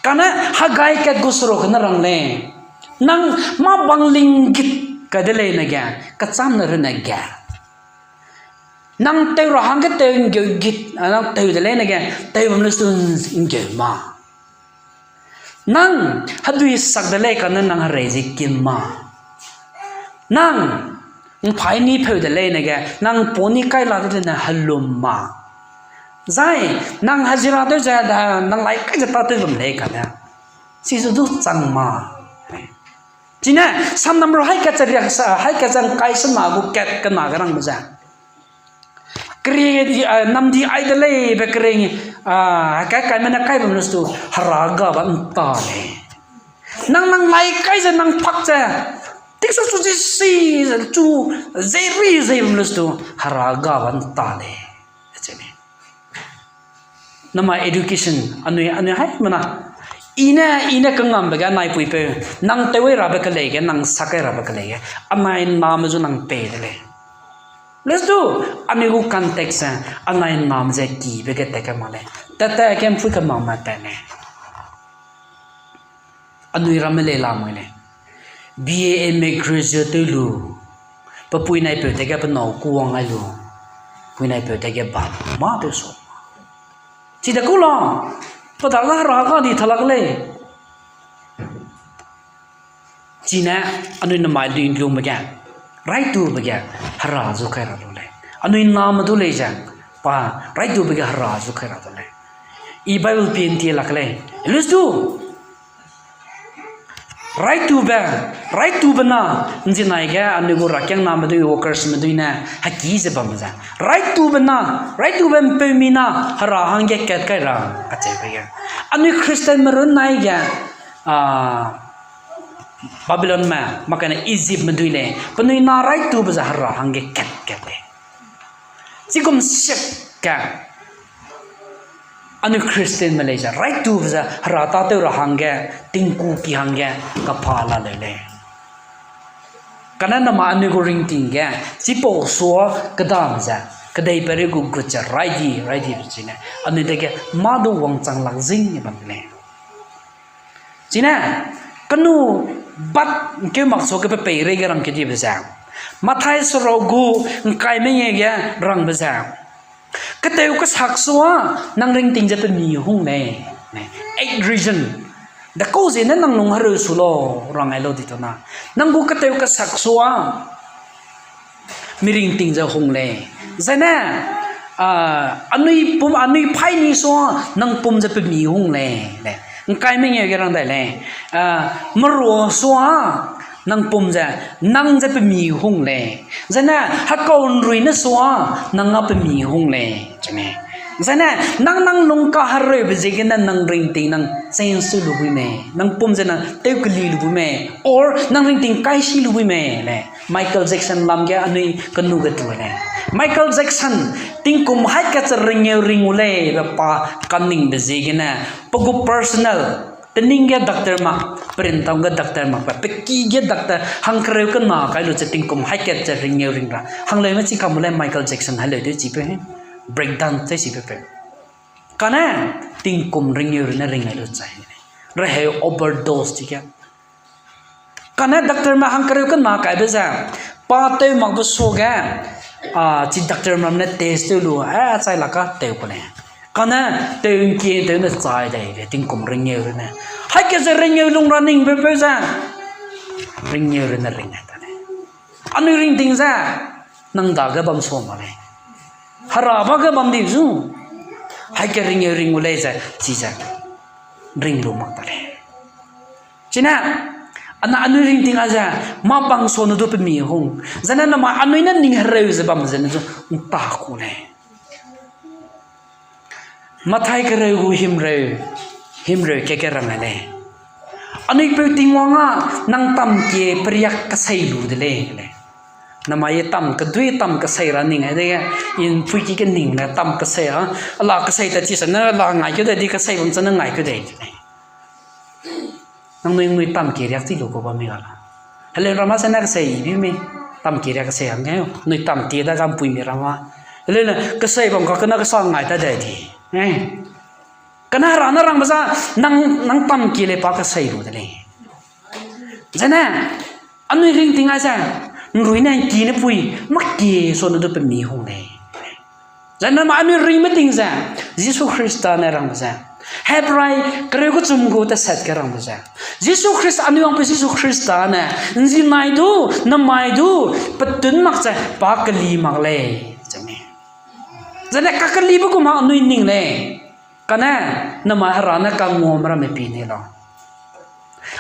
Kane Haggai kat gu seruk ne rang lei. Nang mâ bang linggit kai de leine ge, kechâmne runne ge. Nang tew ra hangge tew nggeu git, a, nang tew de leine ge, tew bam lu stu nggeu ma. Nang hedui sak de lei kane nang herei ze kim ma. Nang, ’mpaî ni pheu de leine ge, nang pa ni kai la de leine helum ma. Zai, nang hazira tew ze, nang lai kai ze tâtew bam lei kane. Chize du chang ma. Chine, Sam number hai kat ze riak sa, hai kat ze ’ngkai sena gu kat kena ge rangbe ze. Kere di, a, namdi ai de leibe kere, a, kai kaime ne kai bam lu stu, Hera ga ba ’nta lei. Nang nang lai kai ze nang pak ze, tiksu chu ze si, chu, ze ri ze bam lu stu, Hera ga ba ’nta lei. Namai education, anui, anui haimena. I ne, i ne kangambe ge anai puipeu, nang tew ai rabe kelei ge, nang sak ai rabe kelei ge, anai name zu nang pei de lei. Let's do, anui gu context ze, anai name ze kibe ge tat kai mak lei. Tat tat ge ’mpui kemame tat lei. Anui ramme lei lamui lei. B A, M A graduate tew lu. Pe puinaipeu dage pe nâu kuwang ai lu. Puinaipeu dage bam mâ tew su. Chide ku la, pe dage Hera ga di thalak lei. Chine anui namai duilungbe ge, raitube ge, Hera zu kai ra lu lei. Anui name du lei ze, pa, raitube ge Hera zu kai ra lu lei. I Bible pie ’ntie lak lei. Let's do. Raitube, raitube na, ’nzinai ge anui gu rakiangname dui, workers me dui ne, heki ze bam ze. Raitube na, raitube ’mpeumi na, Hera hangge kat kai ra, kacheube ge. Anui Christianme runne ge, a, Babylonme, mak kane Egyptme dui lei, penui na raitube ze Hera hangge kat kat lei. Chigum siak ge, anui Christianme lei ze, raitube ze Hera tâtew ra hangge, tingku ki hangge, kapa la leu lei. Kane nama anui gu ringting ge, chipau sua kedam ze, kedeipeirei gu gut ze, rai di, rai di, chine, anui dage, mâ du wangchang lak zing bam de lei. Chine, kenu bat ’ngkeu mak sua ge pe peirei ge rang kedibe ze. Mathai seruk gu ’ngkai mengeu ge rangbe ze. Ketew kesak sua nang ringting ze pe mi hung lei. Eight reason. Dekau ziene nang lung hereu su lau, rang ai lau di tau na. Nang gu ketew kesak sua, miringting ze hung lei. Zene, ah, anui pum, anui phaini sua, nang pum ze pemi hung lei, le. Ngkai mengeu ge rang dai lei. Ah, merua sua, nang pum ze, nang ze pemi hung lei. Zene, hekau nrui ne sua, nang a pemi hung lei. Zene, nang nang lung kahereube ziegene nang ringting nang change tew lu bui mei. Nang pum ze nang tew keli lu bui mei. Or nang ringting kaisi lu bui mei le. Michael Jackson lam ge anui kenu ge tu le. Michael Jackson, tingkum hai kat ze ringeu ring u lei, be pa kaningbe ziegene. Pe gu personal, tening ge doctor mak, printang ge doctor mak, pe peki ge doctor, hangkereu kena kai lu ze tingkum hai kat ze ringeu ring ra. Hangleume chi kam u lei Michael Jackson heleu de chi pe he. Breakdown te chi pe pe. Kane, tingkum ringeu rune ring ai lu chai. Reheu overdose chi ge. Kane doctorme hangkereu kena kaibe ze, pa tew makbe suage, a, chi doctorme ne test tew lu, eh, chai laka tew ku lei. Kane, tew ngkie tew ne chai dai le, tingkum ringeu rune. Hai ke ze ringeu lung ra ningbe peu ze, ringeu rune ring ai ta lei. Anui ringting ze, nang dage bam sua mak lei. Hera ba ge bam di zu. Hai ke ringeu ring u lei ze, chi ze, ring lu mak ta lei. Chine, ana anui ringting a ze, mâ bang sua ne du pemi hung. Zene nama anui ne ning hereu ze bam zene zu, nta ku lei. Mathai kereu gu himreu, himreu ke ke rang lei. Anui peu Tingwang a, nang tam kie periak kesei lu de lei, lei. Namai ye tam kedui tam kesei ra ning ai dege, in pui ki ke ning ne tam kesei a, ala kesei ta chi sa ne la ngai keu de di kesei bam sa ne ngai keu de. Nangnui nui tam kie riak chi lu ku bam mi ga la. Heleu rama se ne kesei bi mi, tam kie riak kesei hangge, nui tam tie da gam pui mi rama. Heleu ne kesei bam ka kena kesa ngai ta de di. Eh. Kena hera ne rang ba za, nang, nang tam kie lei pa kesei lu de lei. Zene, anui ringting ai ze, nrui ne ngki ne pui, mâ kie sua ne du pemi hung lei. Zene ma anui ringme ting ze, Jisu Khrista ne rangbe ze. Hebrai kereu kechum gu tesat ge rangbe ze. Jisu Khrista, anui wangpeu Jisu Khrista ne, nzinai du, namai du, petun mak ze, pa keli mak lei, ze mi. Zene kakelibe gu ma anui ning lei. Kane, namai hera ne kanguame ramme pi ni lau.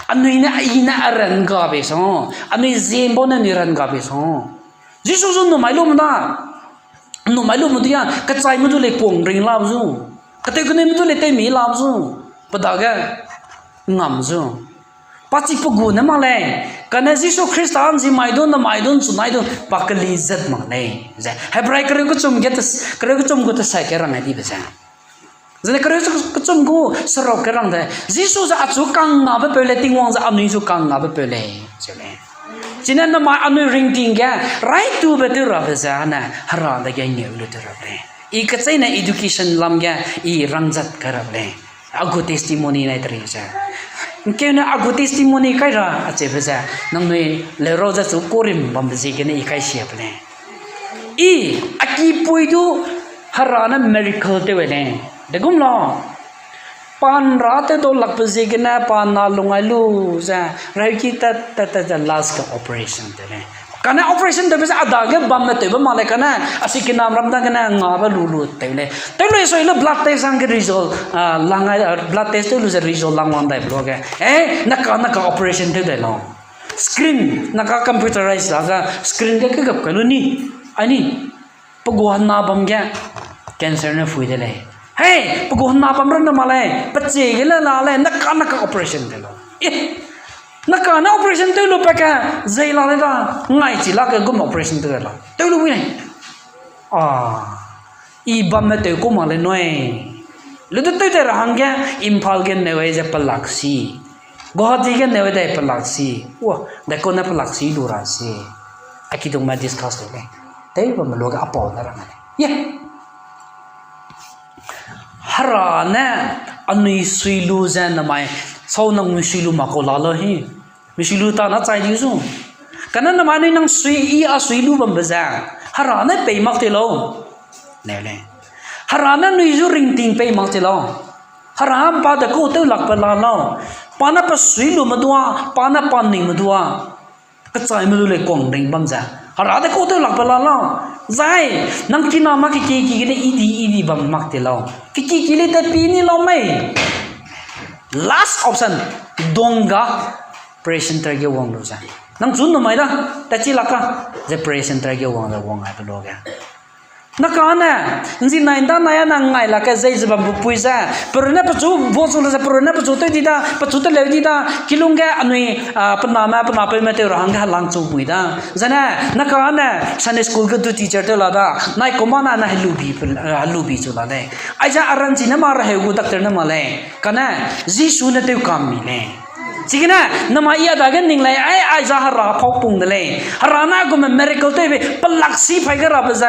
Anui ne, i ne a ran gabe sang, anui ziembau ne anui ran gabe sang. Jisu zu numai lu me da. Numai lu me du ya, kechaime du lei kuang ring lap zu. Ketew keneume du lei tewmi lap zu. Pe dage ngam zu. Pa chi pe gu ne mak lei. Kane Jisu Khrista nzimai du, namai du, nchunai du, pa keli zat mak lei. Ze, Hebrai kereu kechum ge tes-, kereu kechum gu tesat ge rang ai dibe ze. Zene kereu kechum gu seruk ge rang de. Jisu ze achu kangngabe peu lei, Tingwang ze anui zu kangngabe peu lei, ze lei. Chine namai anui ringting ge, raitube tew rabe ze ne, hera dage ngeu lu tew rabe lei. I kecheîne education lam ge, i rangzat kai rabe lei. A gu testimony nai teri ze. Nkeune a gu testimony kai ra acheube ze, nangnui leurau ze chu kurim bambe ziegene i kai siabe lei. I, a kipui du, hera ne miracle tew e lei. Degum lau. Pa nra tew dau lakbe ziegene, pa na lungai lu ze, reuki tat, tat, tat ze last ge operation tew lei. Kane operation tewbe ze a dage bamme tewbe mak lei kane, a si kinam ram dagene ngabe lu lu tew lei. Tew lei sui le blood test hangge result, ah, lang ai, ah, blood test tew lu ze result lang wang daibe luage. Eh, naka, naka operation tew dai lau. Screen, naka computerize la ga screen ge kegap kai lu ni. Ai ni. Pe gu hena bam ge cancer ne phui de lei. Hei, pe gu hena bam rang de mak lei, pe chie ge le la lei, naka naka operation tew lu. Eh, naka ne operation tew lu pe ke, zei la lei da, ngai chi la ke gum operation tew la. Tew lu wi lei. Ah, i bamme tew ku mak lei nui. Lu du tew de ra hangge, Imphal ge neu ai ze pelak si. Guwahati ge neu ai de pelak si. Wa, de kau ne pelak si lu ra si. A kidungme discuss tew lei. Tew bamme luage a pau ne rang lei. Ye. Hera ne anui sui lu ze namai, sau nangnui sui lu mak kau la lau hi. Mi sui lu ta na chai di zu. Kane namai anui nang sui i a sui lu bambe ze. Hera ne pei mak te lau. Neu lei. Hera ne anui zu ringting pei mak te lau. Hera mpa de kau tew lakbe la lau. Pa ne pe sui lu medua, pa ne pa ning medua. Kechaime du lei kuang ring bam ze. Hera de kau tew lakbe la lau. Zai, nang kina ma keki ki gene idi idi bam mak te lau. Keki ki lei te pi ni lau mei. Last option, dongga prayer center ge wang lu ze. Nang chu numai da, tat chi lak ka, ze prayer center ge wang ze wang ai pe lo ge. Na kane, nzi nai nda nai a na ngai lak ge zei ze bam pui ze, perune pechu, bo chu le ze perune pechu tew di da, pechu teleu di da, kilung ge anui, ah, pename, penapeume tew ra hangge helang chu mui da. Zene, na kane, Sunday school ge du teacher tew la da, nai koma na na helubi, pe- ah, helubi chu la lei. Aize aranchi ne ma reheu gu doctor ne ma lei. Kane, Jisu ne tew kam mi lei. Chigene, namai i a dage ning lei, ai, aize Hera pau pung de lei. Hera ne gume miracle tewbe, pelak si phai ge rabe ze,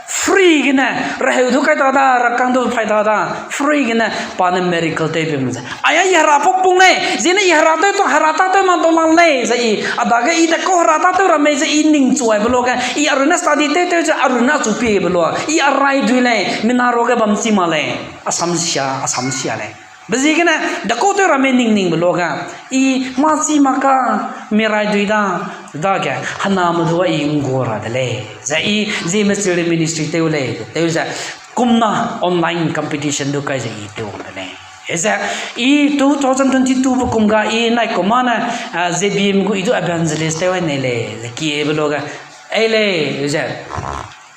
free gene, reheu du kai ta da, rakang du phai ta da, free gene, pa ne miracle tewbe me ze. Ai, ai, Hera pau pung lei, zene i Hera tew tu, Hera ta tew ma dau lang lei, ze i, a dage i de kau Hera ta tew ramme ze i ning chuaibe lo ge, i arune study tew tew ze arune chu piebe lo, i arai dui lei, mina ruage bam chi ma lei, asam sia, asam sia lei. Be ziegene, de kau tew ramme ning ningbe lo ge, i mâ chi mak ka, mi rai dui da, dage, hename du i ngua ra de lei. Ze i, Zeme children ministry tew lei, tew ze, kumna online competition du kai ze i tew wang de lei. Ze, i two thousand twenty-two be kum ga i nai koma ne, ah, Z B M gu i du evangelist tew ai nei lei, ze kiebe lo ge, ei lei, ze,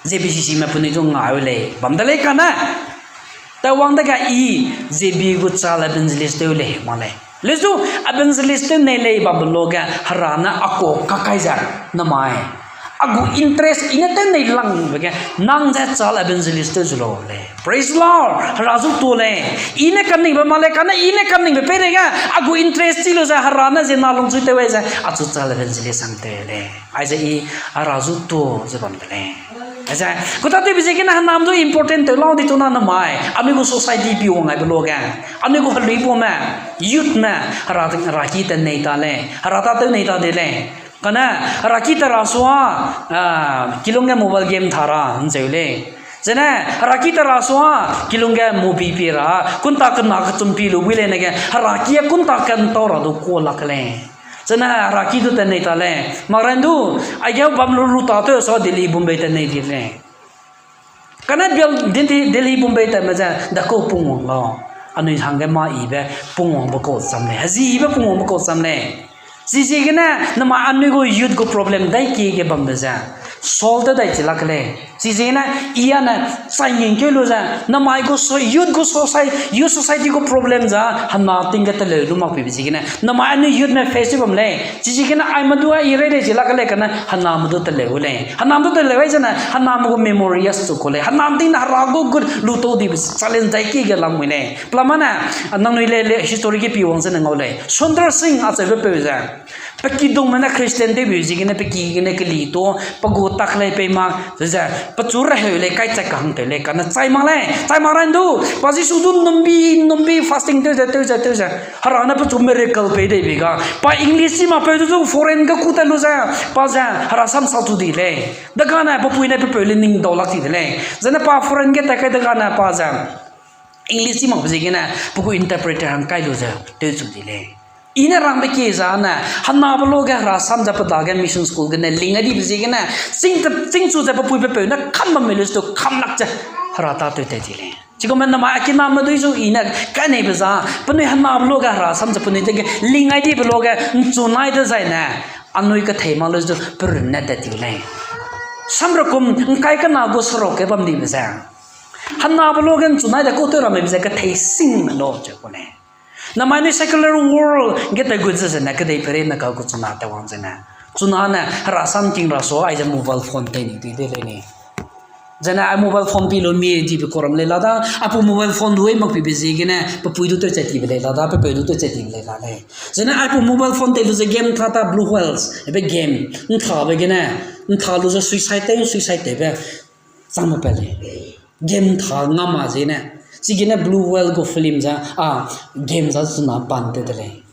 Z B C C me penui du ngai u lei, bam de lei kane. Taiwang dege i, Z B gu child evangelist tew lei mak lei. Lesu evangelist tew nei lei bambe lo ge Hera ne a kau kakai ze, namai. A gu interest i ne tew nei langbe ge, nang ze child evangelist tew zu lau lei. Praise the Lord! Hera zu tu lei. I ne kaningbe mak lei, kane i ne kaningbe peireige, a gu interest chi lu ze Hera ne ziemmena lungchui tew ai ze, achu child evangelist hang tew lei. Aize i, Hera zu tu ze bam de lei. Aize, kutâtewbe ziegene hename du important tew lau di tu na namai. Anui gu society pi wang aibe lo ge. Anui gu heluipuame, youth me, Hera, Heraki tat nei ta lei. Hera ta tew nei ta de lei. Kane, Heraki tat ra sua, ah, kilung ge mobile game tha ra nzeu lei. Zene, Heraki tat ra sua, kilung ge movie pi ra, kunta kena kechum pi lu bui lei ne ge, Heraki a kunta kentau ra du kua lak lei. Zene Heraki du tat nei ta lei. Mak ran du, aige bam lu lu ta tew sua Delhi, Bombay tat nei di lei. Kane bial Delhi, Delhi, Bombay tatme ze, dakau pungwang lau. Anui hangge mâ ibe pungwangbe kau cham lei. Hezibe pungwangbe kau cham lei. Chiziegene, namai anui gu youth gu problem dai kie ge bambe ze, solve tew dai chi lak lei. Chiziegene, i a ne, chai nging keu lu ze, namai gu so-, youth gu soci-, youth society gu problem ze, hena ting ge teleu lu mak pibe ziegene, namai anui youth me face tew bam lei. Chiziegene, aime du a i rei lei chi lak lei kane, hename du teleu lei. Hename du teleu ai zene, hename gu memory a su ku lei. Hena ting ne Hera gu gut lu tau dibe challenge dai kie ge lang mui lei. Pelamane, nangnui le, le history ge pi wang zene ngau lei. Sundar Singh acheube peu ze. Pe kidungme ne Christian tewbe ziegene pe ki gene keli tu, pe gu tak lei pei mak, ze, pechu reheu lei, kai chak kahang tew lei, kane chai mak lei, chai mak ran du, pa Jisu du numbi, numbi fasting tew ze, tew ze, tew ze. Hera ne pechu miracle pei deibe ga. Pa English chi mak peu du foreign ge ku tat lu ze, pa ze, Hera sam sa tu di lei. Degane pe pui ne pe peu le ning dau lak ti de lei. Zene pa foreign ge tat kai degane pa ze English chi makbe ziegene, pe gu interpreter hang kai lu ze, tewchu di lei. I ne rangbe kie zane, henabe lo ge Hera sam ze pe dage mission school gene, ling ai dibe ziegene, chîng te, chîngchu ze pe pui pe peu ne kam bamme lu stu kam lak ze, Hera tâtew tat di lei. Chigume namai a kiname dui zu i ne, kai neibe za, penui henabe lo ge Hera sam ze penui dege, ling ai dibe lo ge, nchu nai dezai ne, anui kethei mak lu stu, pe runne tat di lei. Samrekum, ngkai kena gu seruk ge bam dibe ze. Henabe lo ge nchu nai de kau tew ramme ze kethei sing me lo ze ku lei. Namai anui secular world ge tat gut ze zene kedei peirei ne ka gu chuna tat wang zene. Chuna ne Hera sam king ra so aize mobile phone tei ni di de lei ni. Zene ai mobile phone pi lu mi dibe kau ram lei la da, aipau mobile phone du ai mak pibe ziegene, pe pui du tew chat tibe lei la da, pe peu du tew chat tibe lei la lei. Zene aipau mobile phone tei lu ze game tha ta Blue Whales, ebe game, nthabe gene, ntha lu ze suicide tew, suicide tewbe, changme pat lei. Game tha ngam ma ziegene. Chigene Blue Whale gu film ze, a, game ze chuna ban tew de lei.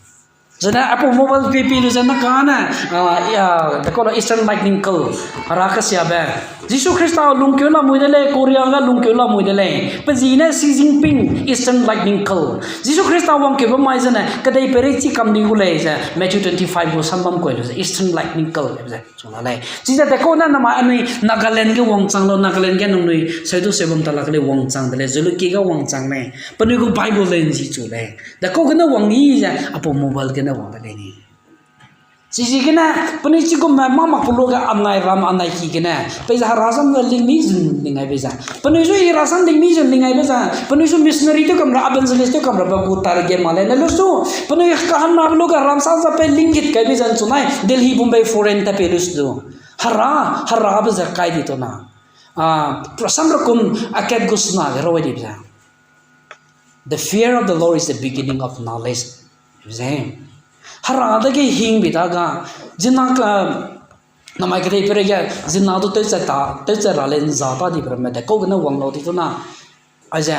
Zene apau mobile pei pei lu ze na kane, ah, ya, de kau la Eastern Lightning Call, Hera kesiabe. Jisu Khrista lungkeu lamui de lei, Korea ga lungkeu lamui de lei. Pe zi ne Xi Jinping, Eastern Lightning Call. Jisu Khrista wangkeube mai zene, kedei perei chi kam di gu lei ze, Matthew twenty-five gu sambam koi lu ze, Eastern Lightning Call, ze chu la lei. Chize de kau ne namai anui Nagaland ge wangchang lau, Nagaland ge nangnui, seudu seubam ta la ke lei wangchang de lei, Zulukie ga wangchang lei. Penui gu Bible lei nzi chu lei. De kau gene wang yi ze, apau mobile gene wang de lei ni. Chiziegene, penui chigumme mâ mak pe luage anai ram anai ki gene, peize Hera sam ge ling mi zun ling ai bei ze. Penui zu i Hera sam ling mi zun ling ai bei ze. Penui zu missionary tew kam ra, evangelist tew kam ra, ba gu target ma lei ne lu su. Penui kahennabe luage Hera sam za pe ling git kai bei ze nchu nai, Delhi, Bombay, foreign ta pe lu su du. Hera, Herabe ze kai di tu na. Ah, Sam rakum akat gu sena ge rau ai di bei ze. The fear of the Lord is the beginning of knowledge. Ze. Hera dage hing bi da ga, zina ka, namai kedei pere ge, zina du tewchat ta, tewchat ra lei nza ta di peramme de, kau gene wang lau di tu na. Aize,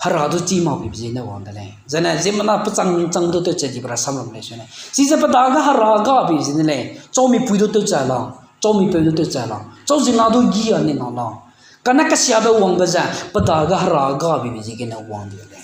Hera du chi mak bi bi zene wang de lei. Zene, ziemmena pechang chang du tewchat di pera samram lei sene. Chize pe dage Hera ga bi zene lei, chau mipui du tewchat la, chau mipeu du tewchat la, chau zina du gi a ni na la. Kane kesiabe wangbe ze, pe dage Hera ga bi bi ziegene wang di lei.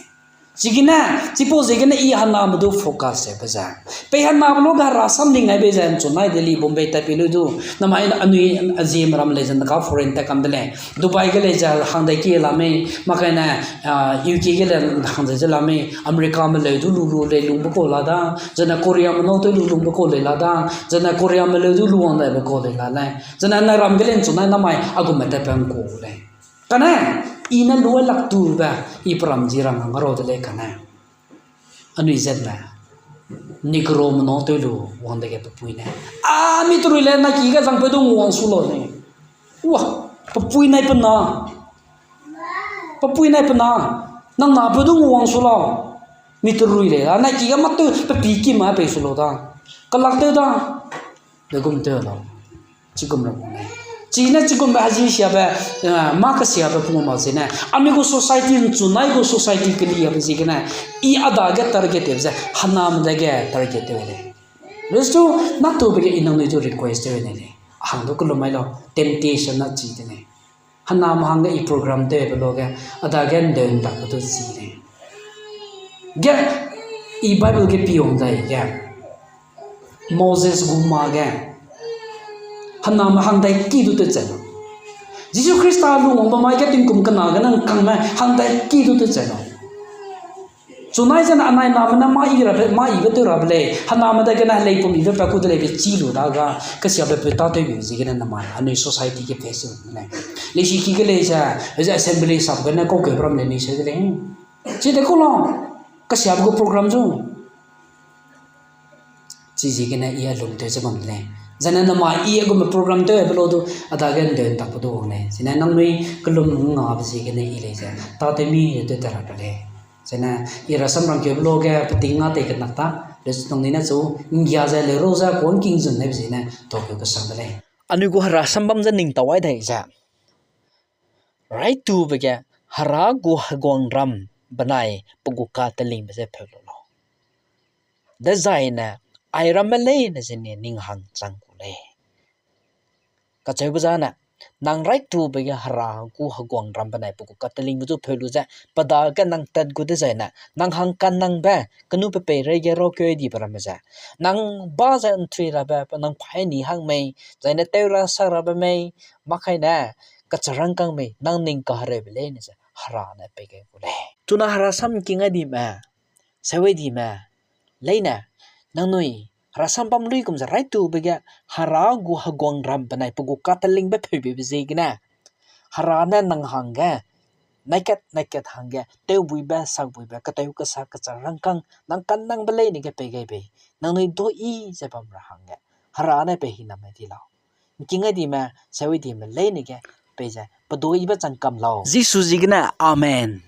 Chigene, chipau ziegene i hename du focus se be ze. Pei hename luage Hera sam ling ai bei ze, nchu nai Delhi, Bombay ta pe lu du. Namai anui aziem ram lei ze, naka foreign ta kam de lei. Dubai ge lei ze, hangdai ki la mei, makaine, ah, U K ge lei hangdai ze la mei, Americame leu du lu lu lei lungbe kau la da, zene Koreame nâu tew lu lungbe kau lei la da, zene Koreame leu du lu wang daibe kau lei la lei. Zene nai ram ge lei nchu nai namai, a gume tat pe ngkau lei. Kane, i ne lu ai lak tube, i peram ji rang ngarau de lei kane. Anui zetme. Negrome nâu tew lu wang dege pe pui ne. A, mi terui le na ki ge zangpeu du nguang su lau ne. Wa, pe pui nai pe na. Pe pui nai pe na. Nang napeu du nguang su lau. Mi terui lei da. Na ki ge mak tew pe pi ki ma pei su lau da. Kelak tew da. Degum tew lau. Chigum ra lei. Chine chigumbe hezi siabe, eh, mâ kesiabe pung mak zene. Anui gu society nchu nai gu society keliabe ziegene. I a dage target tew ze, hename dage target tew lei. Lestu, na tube ge i nangnui du request tew ne lei. Hang du kelum mai lau, temptation na chi de lei. Hename hangge i program tewbe luage, a dage ndeu ntak du chi lei. Ge, i Bible ge piwang dai ge. Moses gu ma ge. Hename hangdai ki du tewchat lau. Jisu Khrista lungwangbe mai ge tingkum kena ge nang kangme hangdai ki du tewchat lau. Chunai zene anai name ne mâ i rabe, mâ ibe tew rabe lei. Hename dagene helei pum ibe pa ku de leibe chi lu da ga, kesiabe peu tâtewbe ziegene namai, anui society ge face lei. Leisi ki ge lei ze, ze assembly sap gene kau keu ram lei ni se de lei. Chide ku lau, kesiabe gu program zu. Chiziegene i a lung tew ze bam de lei. Zene namai i a gume program tewbe lau du, a dage ndeu ntak pe du wang lei. Zene nangnui kelum ngabe ziegene i lei ze, tâtew mi tew ta ra pe lei. Zene i rasam rangkeube luage peting nga tei kenak ta, le nangnui ne chu, nggia ze le ro ze kuang king zun nebe ziegene, tokeu kesang de lei. Anui gu herasam bam ze ning tau ai dai ze. Raitube ge Hera gu heguangram benai pe gu katelingbe ze pheu lu lau. Dezaine airamme leine zene ning hang chang gu lei. Kacheube zane, nang raitube ge Hera gu heguangram benai pe gu katelingbe zu pheu lu ze, pe dage nang tat gu dezaine, nang hang kannangbe, kenu pe peireige raukeu dibe ramme ze. Nang ba ze nthui rabe, pe nang paî ni hang mei, zaine tew ra sak rabe mei, makaine, kacharangkâng mei, nang ning kahereube leine ze, Hera ne pei gai gu lei. Chuna herasam king ai dime, sewei dime, leine, nangnui, herasam bam luigum ze raitube ge, Hera gu heguangram benai pe gu katelingbe pheubeibe ziegene, Hera ne nang hangge, naikat naikat hangge, tewbuibe, sakbuibe, katew kasa kacharangkâng, nang kannangbe leine ge pei gai bei, nangnui dui ze bam ra hangge, Hera ne pei hiname di lau. Nking ai dime, sewei dime leine ge, pei ze, pe dui ibe chang kam lau. Jisu ziegene, Amen.